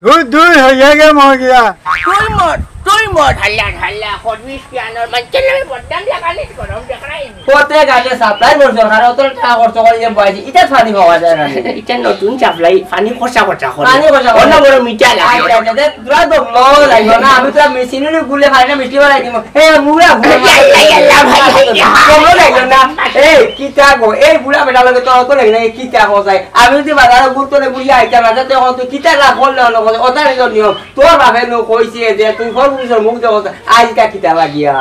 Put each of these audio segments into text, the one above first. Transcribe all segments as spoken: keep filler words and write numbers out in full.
দূর, দূর, হইয়া গে মর গিয়া। তুই মর, তুই মর, হাল্লা, হাল্লা, করবিস কি আনর, মানষর নামে বদনাম লাগালিস, গরম দেখরাই। কতে গালে সাপ্লাই করছস, আর অত টাকা খরচ করি যে বয়সে, ইটা পানি পাওয়া যায় না। ইটা নতুন সাপ্লাই, পানি কষা কষা করে। পানি কষা কষা। অন্য বড় মিঠা লাগে। আচ্ছা, আচ্ছা, দেখ, তোরা তো লো লাগবে না, আমি তোরা মেশিনের গুলে পানিটা মিষ্টি বানাই দিব। এ, মুড়া, মুড়া। এই, এই, এই, এই, ভাই, ভাই, ভাই। কমলো লাগলো না। এই, কিতা গো, এই বুড়া বেটা লগে তোর অত লাগে না, এই কিতা হসাই? আমি যদি বাজারে ঘুরতে ঘুরিয়া আইতাম না, তে অখন তুই কিতা না করলে অন্য কথা, ওটা নিল নিয়ম। তোর বাপে নো কইছে যে তুই ফল পুলিশের মুখ দেখো, আজকা কিতা লাগিয়া?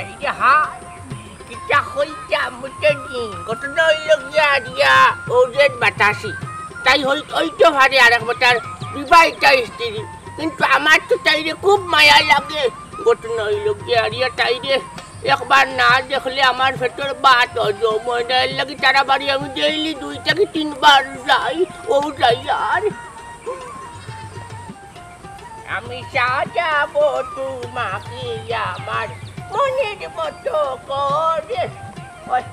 এই যে হা, কিতা কইতাম বুঝছনি? ঘটনা অইল গিয়া দিয়া, ও যে বাতাসি, তাই হই-, হইতে পারে আরেক বেটার বিবাহিতা স্ত্রী, কিন্তু আমার তো তাইরে খুব মায়া লাগে। ঘটনা অইল গিয়া দিয়া তাইরে একবার না দেখলে আমার পেটর ভাত হজম হয় না, এর লাগি তারা বাড়ি আমি ডেইলি দুই থাকি তিনবার যাই, ও যাই আর। আমি সাজাবো তোমাকে আমার মনের মতো করে। ওই,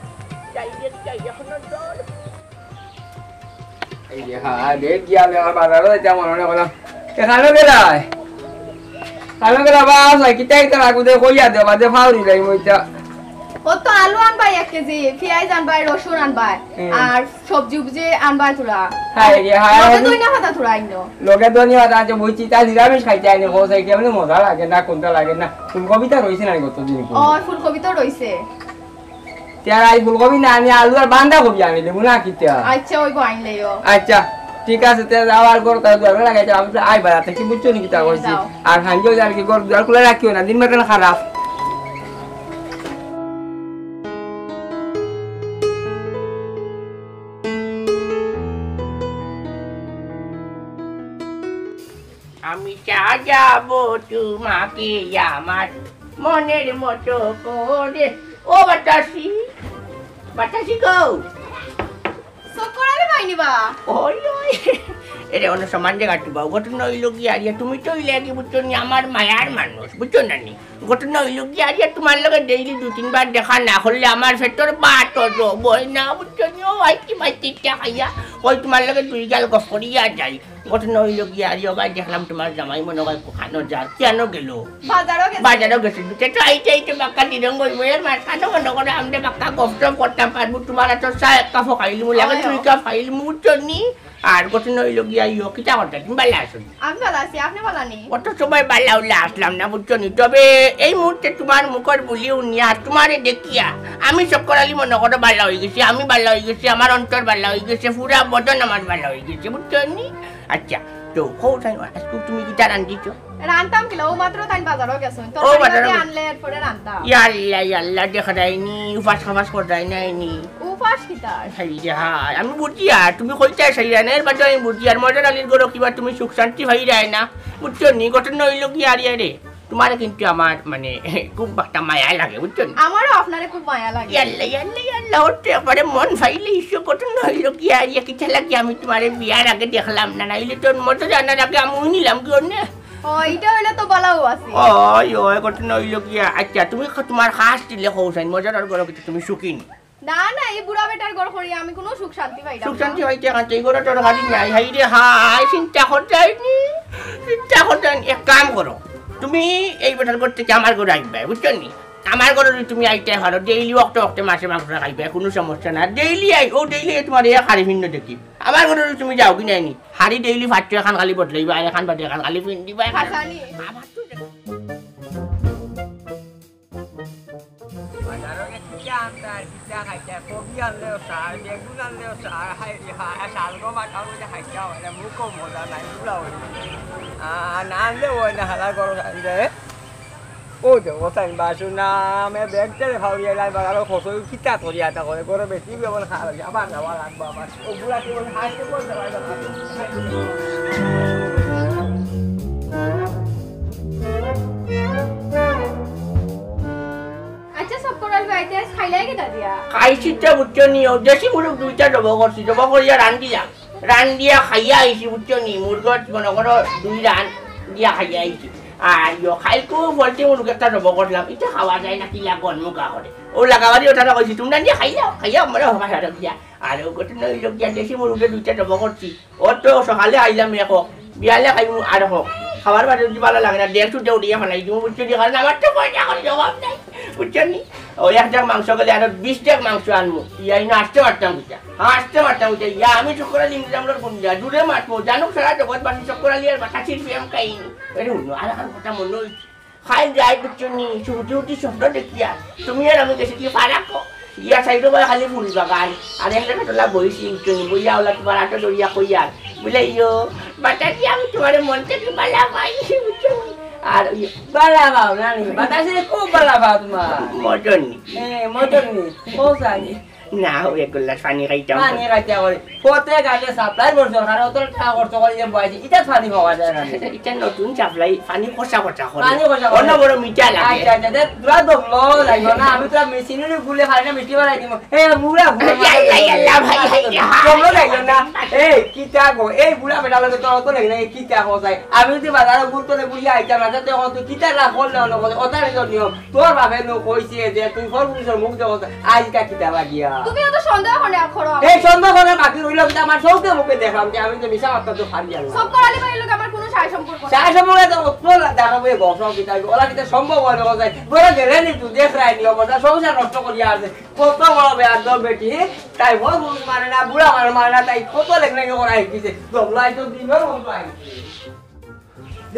যাই রে, যাই, এখনো দৌড়। এই যে, হ্যাঁ, দেখ গিয়া আমি আমার বাজারও যাইতে মনে মনে করলাম। এখানো গেলায়? এখানো গেলা বা, আসলে কিতা কিতা লাগবো দে, কইয়া দে, বাদে ফাউরি যাই মইতা। ও তো আলু আনবায় এক কেজি, পিয়াইজ আনবায়, রসুন আনবায়, হুম। আর সবজি উবজি আনবায় থুড়া। হায় রে, হায়। লগে ধনিয়া পাতা থুড়া আইনো। লগে ধনিয়া পাতা আছে, বুঝছি, তা নিরামিষ খাইতে আইনি, কও চাই কেমনে মজা লাগে না, কোনটা লাগে না। ফুলকপি তো রইছে না গত দিন। ও, ফুলকপি তো রইছে। তে আর আই ফুলকপি না আনি, আলু আর বান্ধাকপি আনি দেবো না কিতা? আচ্ছা, ওই গো আনলেও। আচ্ছা, ঠিক আছে, তে যাও আর ঘর তার দুয়ার লাগাইতে, আমি তো আই বাজার থাকি, বুঝছো নি কিতা কইছি? যাও। আর হাঞ্জো যার কি ঘর দুয়ার খুলে রাখিও না, দিন বেতন খারাপ। আমি সাজাবো তোমাকে আমার মনের মতো করে। ও বাতাসি, বাতাসি গো। চক্কর আলী ভাই নি বা? ওই, ওই। এরে, অন্য সমান জায়গা তো বাবু, ঘটনা অইল কি, আরিয়া, তুমি তো অইলে কি বুঝছো নি, আমার মায়ার মানুষ, বুঝছো না নি? ঘটনা অইল কি, আরিয়া, তোমার লগে ডেইলি দুই তিনবার দেখা না করলে আমার পেটর ভাত হজম হয় না, বুঝছো নি? ও ভাই, কি ভাই, তিনটা খাইয়া, ওই তোমার লগে দুই গাল গফ করিয়া যাই। ঘটনা অইল কি, আরিয়া, ভাই, দেখলাম তোমার জামাই মনে হয় কোখানো যার, কেন গেল? বাজারও গেছে। বাজারও গেছে, দুটা তো আইতে আইতে বাক্কা দিরং গই, বইয়ের মাঝখানে মনে করে আমরা বাক্কা গফ টফ করতাম পারবো, তোমার এত চা এক কাপ খাইলিমু, লাগে হয়। দুই কাপ খাইলিমু, বুঝছো নি? আর ঘটনা অইল গিয়া, ইয়ো, কিতা কথা, তুমি ভালা আছো নি? আমি ভালা আছি, আপনি ভালা নি? অত সময় ভালা উল্লা আসলাম না, বুঝছো নি? তবে এই মুহূর্তে তোমার মুখর বুলি হুনিয়া, তোমারে দেখিয়া, আমি চক্কর আলী মনে করো ভালা অই গেছি, আমি ভালা অই গেছি, আমার অন্তর ভালা অই গেছে, পুরা বদন আমার ভালা অই গেছে, বুঝছো নি? আচ্ছা, তো কও চাই, আজকে তুমি কিতা রান্ধিছো? রানতাম কিলা, ও মাত্র তাই বাজারও গেছইন। ও তরকারি বাজারও মাঝে গেছইন। আনলে এরপরে রানতাম। ইয়া আল্লাহ, ইয়া আল্লাহ, দেখা যায়নি, উপাস খাবাস করা যায় নাইনি। উপাস কিতার? হাই রে হায়, আমি বুঝি আর, তুমি কইতায় চাইরায় না, এর বাদে আমি বুঝি আর, মজার আলীর ঘরো কিবা তুমি সুখ শান্তি পাইরায় না, বুঝছো নি? ঘটনা অইল কি, আরিয়া রে, তোমারে কিন্তু আমার, মানে, খুব একটা মায়া লাগে, বুঝছো নি? আমারও আপনারে খুব মায়া লাগে। ইয়াল্লা, ইয়াল্লা, ইয়াল্লা, ওর তো একবারে মন ফাইলে ইস্যু, ঘটনা অইল কি, আরিয়া, কিতা লাগি আমি তোমারে বিয়ার আগে দেখলাম না, নাইলে তো মজা জানার আগে আমি নিলাম কি অন্য? ও, এটা হইলে তো বালাও আছে। ওই, ওই, ঘটনা অইল কি, আচ্ছা, তুমি খ-, তোমার খাস দিলে কও চাই, মজার আর গরো কিছু তুমি সুখী নি? না, না, এই বুড়া বেটার ঘর করি আমি কোনো সুখ শান্তি পাইলাম সুখ না। শান্তি পাইতে এখান থেকে ঘরে তরকারি নাই, হাই রে হাই, চিন্তা করতে হয়নি, চিন্তা করতে হয়নি। এক কাম করো, তুমি এই বেটার ঘর থেকে আমার ঘরে আইবায়, বুঝছো নি? আমার ঘরে যদি তুমি আইতে পারো, ডেইলি ওয়াক্তে ওয়াক্তে মাছে মাংস খাইবায়, কোনো সমস্যা না। ডেইলি আই, ও ডেইলি তোমার এই খারি ভিন্ন দেখি। আমার ঘরে যদি তুমি যাও কি নাইনি, হাড়ি ডেইলি ফাটছো, এখান খালি বদলাইবা, আর এখান বাদে এখান খালি ফিন দিবা, এখান হাসানি। আমার তো বাজারো গেছি কিতা আনতায়, কিতা খাইতায়, কবি আনলেও চায়, বেগুন আনলেও চায়, হায় রে হায়, শালগম আটার মধ্যে খাইতে হয় না, মুখও মজা নাই, পুরা হয়ে যায়। আহ, না আনলেও হয় না, হালা গরম খাইলে। ও দেখো, তাই বাসু না, আমি ব্যাগ টেনে ফাউরি এলাই, বাগানো খসই কিতা করি আটা করে, গরম বেশি, এমন খাওয়া লাগে, আবার যাওয়া লাগবো আবার। ও বুড়া কি বলে, হাসতে বলতে পারে না। আচ্ছা, সব করার খাইতে খাইলাই কিতা দিয়া? খাইছি তো বুঝছো নি, ও দেশি মুরগ দুইটা জবো করছি, জবো করিয়া রান্ধিলাম। রান্ধিয়া খাইয়া আইছি বুঝছো নি, মুরগর মনে করো দুই রান দিয়া খাইয়া আইছি। আর ইয়ো খাইলকু পোল্ট্রি মুরগ একটা জবো করলাম, ইটা খাওয়া যায় না কিলা গন্ধ মুখা করে। ও লাগাবাড়ি ওটা কইছি, তোমরা নিয়া খাইলাও, খাইয়া মনে হয় ভাষা দিয়া। আর ও গঠন হইল গিয়া দেশি মুরগি দুইটা জবো করছি। ও তো সকালে আইলাম এক হোক, বিয়ালে খাইমু আর হোক। খাবার বাদে যদি ভালো লাগে না, দেড়শো দিয়ে উঠিয়া ফেলাই দিমু, বুঝছো নি? কারণ আমার তো পয়সা করে জবাব নাই, বুঝছো নি? ওই এক ডেগ মাংস গেলে আরো বিশ ডেগ মাংস আনমু। ইয়া, ইনো আসতে পারতাম বুঝা, আসতে পারতাম বুঝা। ইয়া, আমি চক্কর আলী ইংরেজ আমলর গুন্ডা, দূরে মাতমু, জানুক সারা জগৎবাসী চক্কর আলী আর বাতাসির প্রেম কাহিনী। আরে হুনো, আর আর কথা মনে হইছে। খাই যাই বুঝছো নি, ছুটি উঠি স্বপ্ন দেখিয়া। তুমি আর আমি গেছি কি ফারাক? ইয়া সাইডো বায় খালি ফুল বাগান। আর একটা বেটলা বইছি বুঝছো নি, বইয়া ওলা তোমার আটো দরিয়া কইয়ার। বুলে ইয়ো, বাতাসি আমি তোমার মন থেকে বালা পাই, বুঝছো নি? আর ইয়ো, বালা পাও না নি? বাতাসি খুব বালা পাও তোমার। মদন নি। হ্যাঁ, মদন নি। ও জানি। না, ওই এক গ্লাস পানি খাইতাম। পানি খাইতে করি। কতে গাছে সাপ্লাই করছো, কারণ অত টাকা খরচ করি যে বয়সে, ইটা পানি পাওয়া যায় না। ইটা নতুন সাপ্লাই, পানি কষা কষা করে। পানি কষা করে। অন্য বড় মিঠা লাগে। আচ্ছা, আচ্ছা, দে, তোরা দমলো যাইও না, আমি তোরা মেশিনের গুলে পানি না মিষ্টি বানাই দিব। এ, মুড়া, মুড়া, এই, এই, এই, আল্লাহ, ভাই, ভাই, ভাই। দমলো যাইও না। এই, কিতা গো, এই বুড়া বেটা লগে তোর অত লাগে না, এই কিতা গো যাই। আমি যদি বাজারে ঘুরতে ঘুরিয়া আইতাম না, তো এখন তুই কিতা না করলে অন্য কথা, ওটা নিল নিয়ম। তোর বাপে নু কইছে যে তুই পরপুরুষর মুখ দেখছ, আইজকা কিতা লাগিয়া? তুমি অত সন্দেহ করে করো। এই সন্দেহ করে বাকি রইল, কিন্তু আমার চউখে মুখে দেখলাম যে আমি তো মিছা মাততাম তো পারি না। চক্কর আলী ভাইর লগে আমার কোনো সায় সম্পর্ক নাই। সায় সম্পর্ক তো অত দেখাবো, এই ঘটনা কিতা, ওরা কিতা সম্ভব হয় না, যায়। ওরা গেলে নি তুই দেখরায় নি অবস্থা, সংসার নষ্ট করিয়া আছে। কত বড় বেয়াদব বেটি, তাই পরপুরুষ মানে না, বুড়া মানে, মানে না, তাই কত লেখলেখি করা শিখিছে। দমলাই তো দিনর মতো আইছে।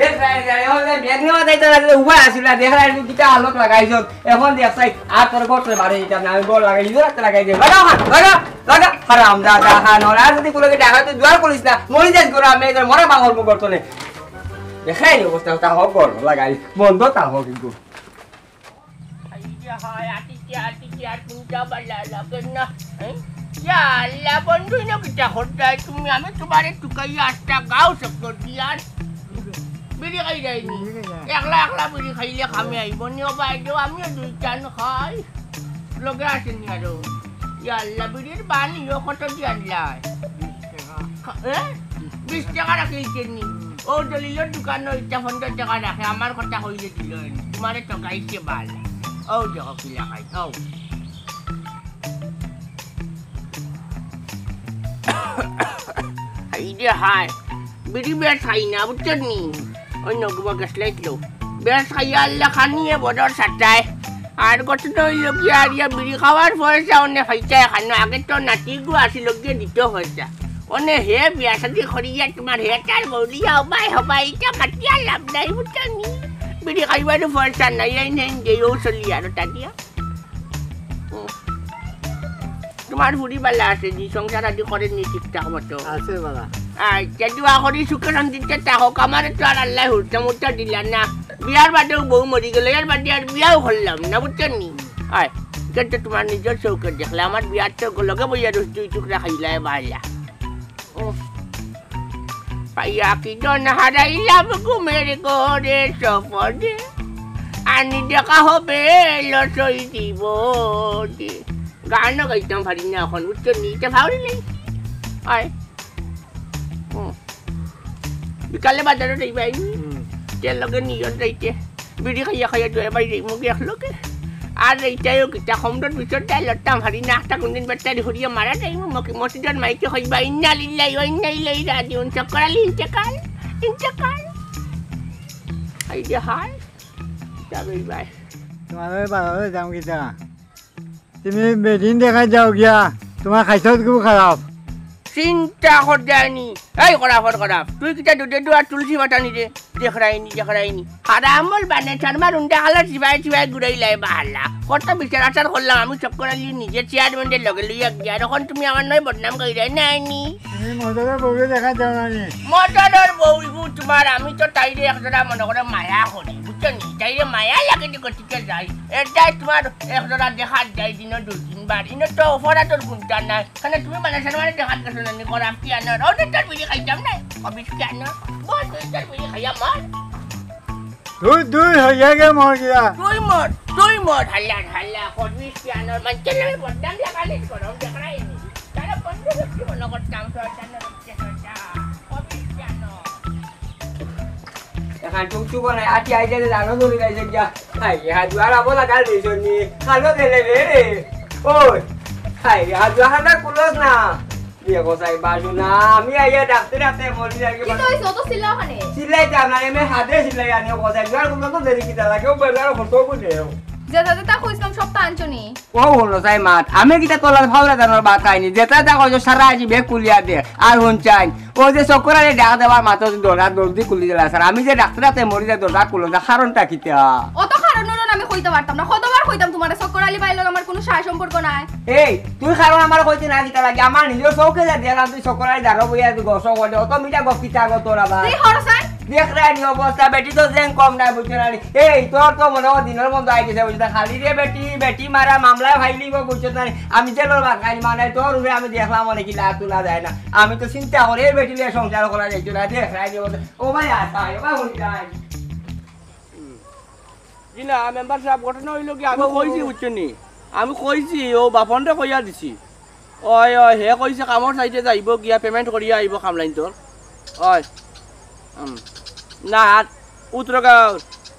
দেখ রাই, রাই, এখন যে মেঘ নেওয়া যাইতো না, যে উবা আসিল না, দেখ রাই, কিতা হালত লাগাইছস। এখন দেখ চাই, আর তোর গর্তে বাড়ি দিতাম না, আমি বল লাগাই, ইজো রাখতে লাগাই দে। লাগা, লাগা, লাগা, হারাম দাদা, হান, আর যদি কোনো কি দেখা তো জোয়ার করিস না, মরি যাস গরু, আমি এদের মরা বাঙর মুখ করতো নে। দেখাই নি অবস্থা, তা হোক গরু, লাগাই, বন্ধ তা হোক কিন্তু। এই যে হয়, আটিতে, আটিতে আর কোনটা বালা লাগে না, হ্যাঁ? ইয়া আল্লাহ, বন্ধু, ইনো কিতা করতায় তুমি? আমি তোমারে টুকাইয়া আটটা গাও চক্কর দিয়ার। বিড়ি খাই যায়নি। বিড়ি খাই যায়। একলা একলা বিড়ি খাইলে কামে আইব নি? ও বাইদেউ, আমিও দুইটান খাই। লগে আসেনি আরো। ইয়া আল্লাহ, বিড়ির বানি ও কত দিয়ে আনলায়? বিশ টাকা। খা-, এ? বিশ টাকা রাখিলছেনি। ও দলিলর দোকানো ইটা পনেরো টাকা রাখে, আমার কথা কইলে দিল নি। তোমারে ঠকাইছে বাল। ও দেখো কি লাগাই, ও। এই যে হায়, বিড়ি বেশ খাই না, বুঝছো নি? ওই নগুবা গ্যাস লাইট লো। বেশ খাইয়া আল্লাহ খানিয়ে বড় সাটায়। আর গত তো হইল কি আর ইয়া বিড়ি খাওয়ার পয়সা অনে খাইতে এখানে আগে তো নাতিগু আসিল গিয়ে দিত পয়সা। অনে হে বিয়া শাদি করিয়া তোমার হে তার বৌলিয়া হবাই হবাই ইটা মাতিয়া লাভ নাই, বুঝছো নি? বিড়ি খাইবার পয়সা নাই, এই নেই যে ও চলি আর ওটা দিয়া। হুম। তোমার ফুরি বালা আছে নি, সংসার আদি করেন নি ঠিকঠাক মতো? আছে বালা। আচ্ছা, দোয়া করি সুখে শান্তিতে থাকো। আমারে তো আর আল্লাহ হুরতা মুরতা দিলা না। বিয়ার বাদেও বউ মরি গেল, এর বাদে আর বিয়াও করলাম না, বুঝছো নি? আয়, কিন্তু তোমার নিজর চউখে দেখলে আমার বিয়ার তো লগে বইয়া রইছ দুই টুকরা খাইলায় বালা। ও। পাইয়া কি জন হারাইলাম ঘুমের ঘরে স্বপনে, আনি দেখা হবে লসই জীবনে। গানও গাইতাম পারি না এখন, বুঝছো নি? ইটা ভাউরি নেই। আয়। হুম। বিকালে বাজারো যাইবায় নি? হুম। তেল লগে নিয়ত যাইতে। বিড়ি খাইয়া খাইয়া দুয়ে বাই যাইমু গিয়া একলগে। আর এইটাইও কিতা কমরর ভিতর ডাল লড়তাম পারি না, একটা কোনদিন বেটারি হরিয়া মারা যাইমু, মকি-, মসজিদর মাইকে কইবা, "ইন্না লিল্লাহি ওয়া ইন্না ইলাইহি রাজিউন, চক্কর আলী ইন্তেকাল, ইন্তেকাল।" এই যে হায়, যাবে ভাই। তোমার ওই বাজারে যাম কিতা? তুমি বেদিন দেখাই যাও গিয়া, তোমার খাইছত খুব খারাপ। চিন্তা কর যায়নি। এই করাফর করাফ, তুই কিতা দুধে দুয়া তুলসী পাতা নি রে? দেখরাইনি, দেখরাইনি। হারামল বানে চারমার উন্ডা খালা চিবাই চিবাই ঘুরাইলাই বাহালা। কত বিচার আচার করলাম আমি চক্কর আলী নিজে চেয়ারম্যানের লগে লইয়া গিয়া। আর এখন তুমি আমার নয় বদনাম করিলাই নাইনি। তুমি মদনর বউরে দেখা যাও না নি? মদনর বউ ইগু তোমার, আমি তো তাইরে একজোড়া মনে করে মায়া করি, বুঝছো নি? তাইরে মায়া লাগে নি গতিকে যাই। এটাই তোমার একজোড়া দেখাত যাই দিনো দুই তিনবার। ইনো তো অপরাধর গুণটা নাই। কেনে তুমি মানে সামনে দেখাত গেছো না নি? করাফ কি আনর? ও তো তোর বিড়ি খাইতাম না। অফিস কি আনর? বল তুই তোর বিড়ি খাইয়া মার। তুই, তুই হইয়া গে মর গিয়া। তুই মর, তুই মর, হাল্লা, হাল্লা, করবি কেন? মানষর নামে বদনাম লাগালিস করো, দেখরায় নি। তারা পঞ্চাশ লক্ষ মনে করতাম, সরকার নামে চেষ্টা, করবি কেন? এখন চুপ চুপ নাই, আটি আইতে জানো দৌড়ি গাইছে গিয়া। আই, হাত দুয়ার আবো লাগাল দিছনি। কালো দেলে রে। ওই, আই, হাত দুয়ার না কুলস না। ইয়ে গোসাই বাসু না, আমি আইয়া ডাকতে ডাকতে মরি যাই। কি তো হইছে? অত চিল্লাও কেনে? চিল্লাইতাম না, এমনি হাতে চিল্লাই আনি গোসাই। দুয়ার কুলো তো দেরি কিতা লাগে, ও বেজার হতো বুঝে। যেটা যেটা কইছিলাম সব তো আনছো নি? ও হলো সাই মাত, আমি কিতা তোলার ফাউরা জানোর ভাত খাইনি। যেটা যা কইছো সারা আজি বেগ কুলিয়া দে। আর হুন চাই, ও যে চক্কর আলী ডাক দেওয়ার মাত্র দরজা জলদি খুলি দিলা স্যার। আমি যে ডাকতে ডাকতে মরি যায় দরজা খুলো না, কারণটা কিতা? অত কারণ হলো না, আমি কইতে পারতাম না। কতবার কইতাম তোমারে চক্কর আলী ভাইর লগে আমার কোনো সায় সম্পর্ক নাই। এই, তুই কারণ আমার কইতে না কিতা লাগে? আমার নিজের চোখে যা দেখলাম তুই চক্কর আলী ডাকো বইয়া তুই গসল করে। অত মিঠা গপ কিতা গো তোর আবার? তুই হরসাই? দেখরায় নি অবস্থা, বেটি তো জেন কম নাই, বুঝছো না নি? এই, তোর তো মনে হয় দিনের বন্ধ আই গেছে, বুঝছো না? খালি রে বেটি, বেটি মারা মামলায় ফাইলিব, বুঝছো না নি? আমি জেলর ভাত খাই মানে তোর উপরে আমি দেখলাম অনেক কিলা তুলা যায় না। আমি তো চিন্তা করে এই বেটি নিয়ে সংসার করা যাইতো না, দেখরায় নি অবস্থা। ও ভাই, আয়, আয়, ও ভাই, হুন যাই। জি না, মেম্বার সাহেব, ঘটনা হইল কি, আমি কইছি, বুঝছো নি? আমি কইছি, ও বাপনরে কইয়া দিছি। ওই, ওই, হে কইছে কামর সাইডে যাইব, গিয়া পেমেন্ট করিয়া আইব কামলাইন তোর। ওই, হুম। না, আর উত্তরগাঁও,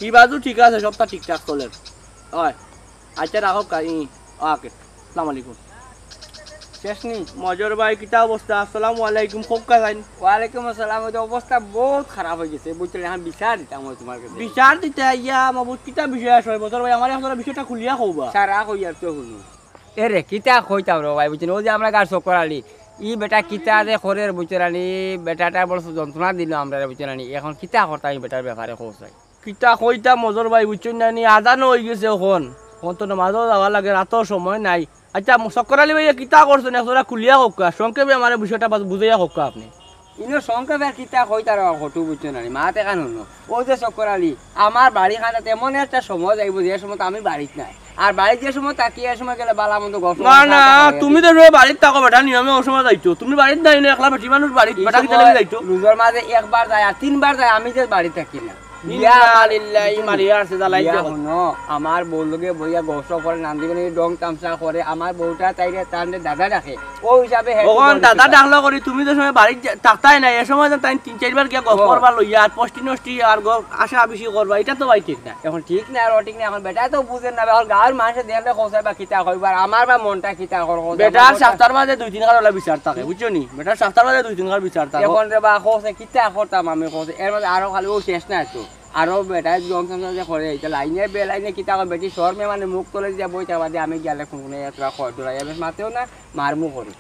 বিবাদু ঠিক আছে, সবটা ঠিকঠাক চলের। ওই, আচ্ছা, রাখো কা-, ই, ওকে, আসসালামু আলাইকুম। শেষ নি? মজর ভাই, কিতা অবস্থা? আসসালামু আলাইকুম, কউক্কা যাইন। ওয়ালাইকুম আসসালাম, ওই যে অবস্থা বহুত খারাপ হয়ে গেছে, বুঝছো নি? এখন বিচার দিতাম ওই তোমার কাছে। বিচার দিতে আইয়া, মাবুদ, কিতা বিষয় আছে? মজর ভাই, আমার এখন বিষয়টা খুলিয়া কওবা। সারা কইয়ার তো হুনো। এরে, কিতা কইতাম রে ভাই, বুঝছো নি? ওই যে আমরা গার চক্কর আলী, ই বেটা কিতা যে করের, বুঝছো না নি? বেটাটা বড় যন্ত্রণা দিল আমরা, বুঝছো না নি? এখন কিতা করতাম ই বেটার ব্যাপারে কও চাই। কিতা কইতাম মজর ভাই, বুঝছো না নি? আজানও হয়ে গেছে এখন। এখন তো নামাজও যাওয়া লাগে, রাতও সময় নাই। আচ্ছা, চক্কর আলী ভাই, কিতা করছেন? এক জোড়া খুলিয়া কউক্কা, সংক্ষেপে আমার বিষয়টা বাস বুঝাইয়া কউক্কা আপনি। ইনো সংক্ষেপে আর কিতা কইতাম রে, কটু বুঝছো না নি? মাত এখান হুনো। ও যে চক্কর আলী, আমার বাড়ি খানাতে এমন একটা সময় যাইব যে সময় তো আমি বাড়িত নাই। আর বাড়িত যে সময় থাকি, এ সময় গেলে বালা মন্দ গল্প না, না, তুমি তো সবে বাড়িত থাকো, বেটা নিয়মে ও সময় যাইতো। তুমি বাড়িত নাই না, একলা বেটি মানুষ বাড়িত, এই বেটা কিতা সময় লাগি যাইতো? রোজার মাঝে একবার যায়, আর তিনবার যায়, আমি যে বাড়িত থাকি না। ইন্না লিল্লাহি, মারিয়া আছে, জ্বালাইতে ইয়া হবে। হুনো, আমার বউ লগে বইয়া গল্প করে, নান্দিগুনি ডং তামসা করে, আমার বউটা তাইরে তানরে দাদা ডাকে। ও হিসাবে হে ওখান দাদা ডাকলো করি, তুমি তো সময় বাড়িত যা-, থাকতাই না, এ সময় তো তাই তিন চারবার গিয়া গল্প ও। করবা লইয়া, আর পষ্টি নষ্টি আর গল্প আশা বেশি করবা, এটা তো ভাই ঠিক না। এখন ঠিক না, আর ঠিক না, এখন বেটা তো বুঝের না, এখন গাঁর মানুষে দেখলে কও চাই বা কিতা কইবার, আমার বা মনটা কিতা কর, কও চাই, বেটার আমার মনটা সাপ্তার মাঝে দুই তিন কার ওলা বিচার থাকে, বুঝছো নি? বেটার সাপ্তার মাঝে দুই তিন কার বিচার থাকে। এখন রে বা কও চাই, কিতা করতাম আমি কও চাই, এর মাঝে আরো খালি ও শেষ না তো। আরো বেটায় জম জম যে করে, এটা লাইনে বে লাইনে কিতা করে, বেটি শহর মেয়ে মানে মুখ তুলে দিয়া বই থাকবা দে, আমি গেলে কোন কোনো এতটা খয় ডরাইয়া বেশ মাতেও না, মারমু করে।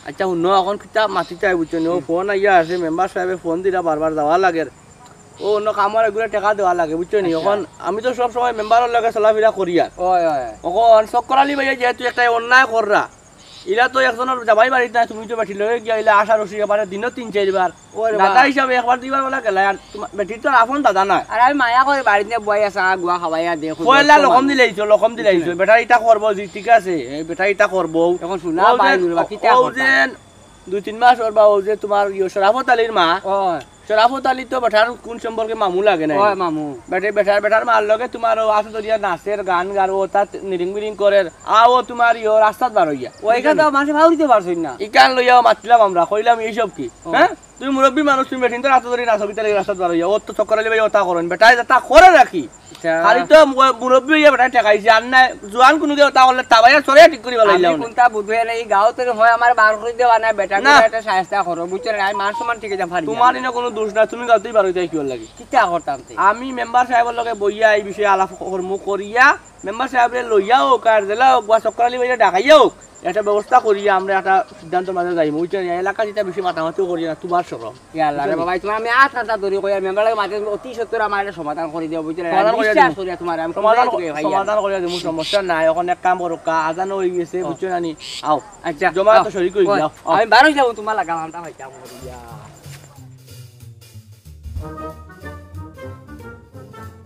আচ্ছা, হুনো, এখন কিতা মাতিতে হয়, বুঝছো নি? ও হুম। ফোন আইয়া আছে, মেম্বার সাহেবে ফোন দিলা বারবার যাওয়া লাগে। ও অন্য কামর এগুলো টাকা দেওয়া লাগে, বুঝছো নি? আচ্ছা। এখন আমি তো সব সময় মেম্বারর লগে চলাফেরা করি আর। ওই, ওই। এখন চক্কর আলী ভাইয়া যেহেতু একটা অন্যায় কররা, ইলা তো একজনের জামাই বাড়িত নাই, তুমি তো বেটি লগে গিয়া ইলা আশা রসি এবারে দিনও তিন চারবার। ওরে দাদা বাবা। হিসাবে একবার দুইবার বলা গেলা, আর তোমার বেটির তো আর আপন দাদা নাই। আর আমি মায়া করে বাড়িত নিয়ে বই আছে, আর গুয়া খাওয়াইয়া দেখো, পয়লা লকম দিলাইছো, লকম দিলাইছো। হুম। বেটা ইটা করবো জি, ঠিক আছে, এই বেটা ইটা করবো। এখন শোনা ও ভাই, যে, নুরবা, কিতা ও করতা? যে দুই তিন মাস ওর বা ও যে তোমার ইয়ো শরাফত আলীর মা, ও। শরাফত আলী তো বেটার কোন সম্পর্কে মামু লাগে না? ওই মামু। বেটে-, বেটার, বেটার মার লগে তোমার ও আছে দরিয়া নাচের, গান গার, ও তার নিরিং বিরিং করের। আ, ও তোমার ইয়ো রাস্তাত বার হইয়া। ওইখান তো মানুষে ভাউরিতে পারছইন না। ইকান লইয়াও মাতলাম আমরা, কইলাম, "এইসব কি?" ও। হ্যাঁ? তুমি মুরব্বী মানুষ, তুমি বেটিন তো রাস্তা ধরে নাচো, কিতা লাগি রাস্তাত বার হইয়া? ও তো চক্কর আলী ভাই ওটা করেন, বেটায় যেটা করে রাখি। আচ্ছা। খালি তো মু-, মুরব্বী হইয়া বেটায় ঠেকাইছে, আর না জোয়ান কোনো কেউ তা করলে তা ভাইয়া চড়ে ঠিক করি ভালো আমি হইলাম না। কোনটা বুঝবে না, এই গাঁও থেকে হয় আমার বার করে দেওয়া না, বেটা না। করে একটা সাহায্য করো, বুঝছো না? আমি মান সম্মান ঠিক আছে, পারি না। তোমার ইনো কোনো দোষ না, তুমি গাঁওতেই বার হইতে কি লাগে? কিতা করতাম তে? আমি মেম্বার সাহেবের লগে বইয়া এই বিষয়ে আলাপ কর্ম করিয়া, মেম্বার সাহেবরে লইয়া হোক আর জেলা হোক বা চক্কর আলী ভাইয়া ডাকাইয়া হোক, একটা ব্যবস্থা করিয়া আমরা একটা সিদ্ধান্ত মাঝে যাই, বুঝছো না? এলাকা যেটা বেশি মাতামাতিও করি না, তোমার সরম। ইয়া আল্লাহ রে বাবা, তোমার আমি আট আটটা ধরি কই, আর মেম্বার লাগে মাঝে অতি সত্বর আমার একটা সমাধান করে দিও, বুঝছো না? সমাধান করিয়া বিশ্বাস দিমু। করি তোমার, আমি সমাধান কোথায় থেকে ভাই? সমাধান করিয়া দিমু, সমস্যা নাই। এখন এক কাম করো, কা-, আজান হয়ে গেছে, ও। বুঝছো না নি? আও। আচ্ছা, জমা আও। তো শরীর কই ওই, যাও, আও। আমি বারো যাবো, তোমার লাগা, আমরা ভাই যাবো। ইয়া।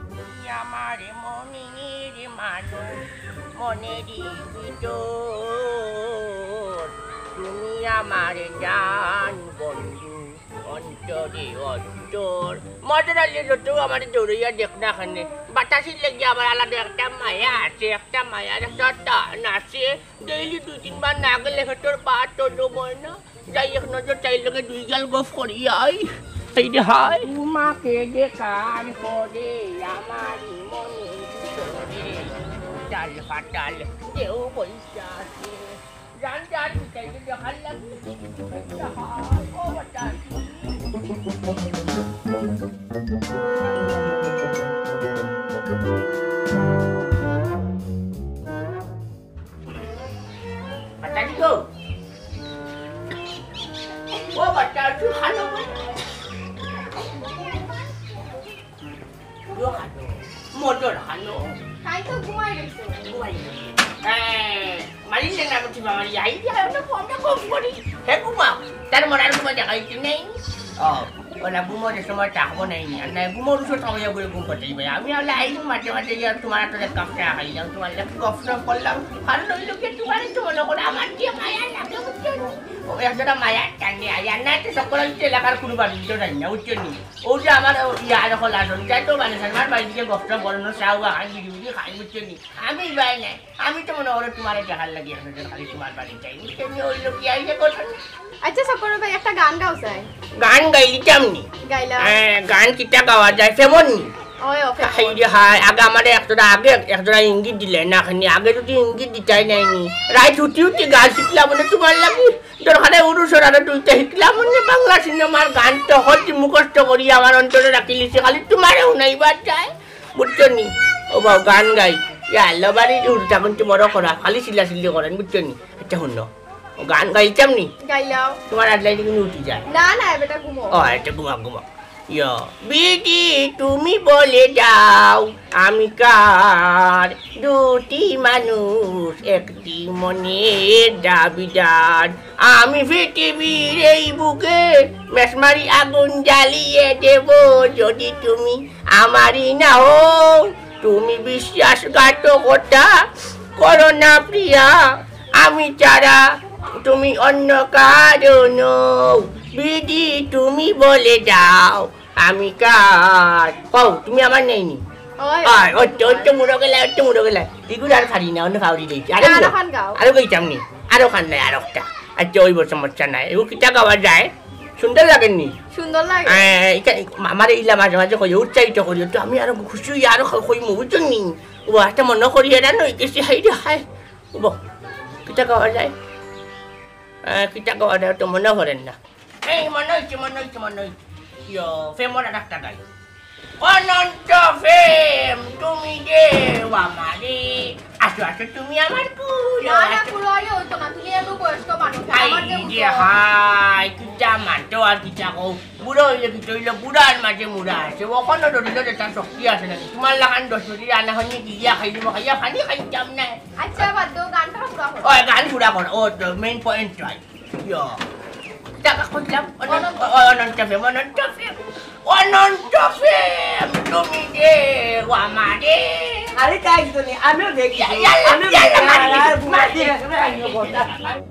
তুমি আমার মনের মানুষ, মনের ভিতর। তুমি আমার জান বন্ধু, অন্তর। ওরে অন্তর, মদর আলী যত আমারে দৌড়াইয়া দেখ না কেনে, বাতাসির লাগি আমার আলাদা একটা মায়া আছে, একটা মায়ার একটা টান আছে। ডেইলি দুই তিনবার না গেলে পেটর ভাত হজম অয় না। যাই এক নজর তাইর লগে দুই গাল গফ করি আই। এই রে হায়। তোমাকে দেখার পরে আমার মনের ভিতরে উতাল ফাটাল ঢেউ বইতাছে। জান জান, তাইরে দেখার লাগি। এই রে হায়, ও বাতাসি। বাতাসি গো। ও বাতাসি, খানো গো। ইয়ো খানো। মদর খানো। তাই তো ঘুমাই রইছে। ঘুমাই রইছে। এ, মারিলে না বুঝি বাবা, এই যে আমরা ফোনটা কম করি। হে ঘুমা। তার মরার ঘুমা দেখা হইছে নেই। ও। ওলা ঘুমোর সময় চা খাবো নাই নি, আর নাই ঘুমোর সময় সবাই ঘুরে ঘুম করতে দিবে। আমি আবার আইলাম মাঝে মাঝে গিয়া তোমার হাতে এক কাপ চা খাইলাম, তোমার লগে গফ সফ করলাম। কারণ ওই লোকে তোমার তো মনে করে আমার যে মায়া লাগে, বুঝছো নি? ও একজোড়া মায়ার টানে আই, আর না তো সকল হচ্ছে এলাকার কোনো বাড়িতে যাই না, বুঝছো নি? ও যে আমার ইয়ার হল আসল, যাই তো মানে আমার বাড়ি দিকে গফ সফ করানো, চা খাই, বিড়ি বিড়ি খাই, বুঝছো নি? আমি ভাই নাই। আমি তো মনে করো তোমারে দেখার লাগি এখন যে খালি তোমার বাড়ি যাই। বুঝছো নি? ওই লোক ইয়াই যে কথা। আচ্ছা, সফর ভাই, একটা গান গাও চাই। গান গাইলিতাম নি? গাইলাও। হ্যাঁ, গান কিতা গাওয়া যায়? ফেমন নি? ওই, ওকে। হাই রে হাই, আগে আমারে একজোড়া, আগে একজোড়া ইঙ্গিত দিলে না, খানি আগে যদি ইঙ্গিত দিতাই নাই নি। রাইত উঠি উঠি গান শিখলাম মানে তোমার লাগি। দরকারে উরুসর আরো দুইটা শিখলাম মানে বাংলা সিনেমার গান তো হলছি মুখস্থ করি আমার অন্তরে রাখিলিছি, খালি তোমারে হুনাইবার চাই। বুঝছো নি? ও বাবা, গান গাই। ইয়া আল্লাহ, বাড়ি উঠি থাকুন তো বড় করা, খালি চিল্লা চিল্লি করেন, বুঝছো নি? আচ্ছা, হুনো। ও গান গাইতাম নি? গাইলাও। তোমার আট লাইনে কিন্তু উঠি যায়। না, না, বেটা ঘুমো। ও, আচ্ছা, ঘুমা, ঘুমা। ইয়া, বিধি তুমি বলে যাও, আমি কার? দুটি মানুষ, একটি মনের দাবিদার। আমি পৃথিবীর এই বুকে মেসমারি আগুন জ্বালিয়ে দেব, যদি তুমি আমারই না হও। তুমি বিশ্বাসঘাতকতা করো না প্রিয়া, আমি ছাড়া তুমি অন্য কারো নও। বিধি তুমি বলে যাও, আমি কার? কও, তুমি আমার নেই নি? ওই, আয়, ওই তো, ওই তো মুড়ো গেলা, ওই তো মুড়ো গেলা। ইগুলো আর খালি না, অন্য খাওয়ারি দিয়েছি। আরে না, না, আরো খান গাও। আরো গাইতাম নি? আরো খান নাই, আরো একটা। আচ্ছা, ওই বড় সমস্যা নাই। এগুলো কিতা গাওয়া যায়? সুন্দর লাগে নি? সুন্দর লাগে। আহ, এটা, আমারে ইলা মাঝে মাঝে কই, উৎসাহিত করি, তো আমি আরো খুশি হই, আরো কই, বুঝছো নি? ও, একটা মনে করি, এরা নই, গেছি, হাই রে, হাই। ও, কিতা গাওয়া যায়? আহ, কিতা গাওয়া যায়, তো মনে করেন না। এই, মনে হইছে, মনে হইছে, মনে হইছে। ইয়ো, প্রেমর আর একটা গাই। অনন্ত প্রেম, তুমি দেও আমারে। আসো, আসো, তুমি আমার কুল। না, না, আসো। কুল হইলে হইতো না, তুমি এমন বয়স্ক মানুষ, হাই আমার যে রে উঠো। হাই, কিতা মাতো আর কিতা কও। বুড়া হইলে কিতা হইলে, বুড়ার মাঝে মুড়া আছে। অখনো ধরিল যে তার শক্তি আছে নাকি? তোমার লাখান দশ মিনিট রান্না খানি গিয়া খাই দিব, খাইয়া পানি খাইতাম না। আচ্ছা, বাদ দেও, গানটা পুরা করো। ও, গান পুরা করো। ও, তো main point হয়। ইয়ো। টাকা খুঁজলাম, অনন্ত, অনন্ত। অ-, অনন্ত প্রেম, অনন্ত প্রেম। অনন্ত প্রেম, তুমি দেও আমারে। আরে, তাই তো নেই, আমিও দেখি। ইয়া, ইয়া, ইয়া, আমিও ইয়া, দেখি। ইয়া, মারি, আর, আর, মারি, আর, মারি।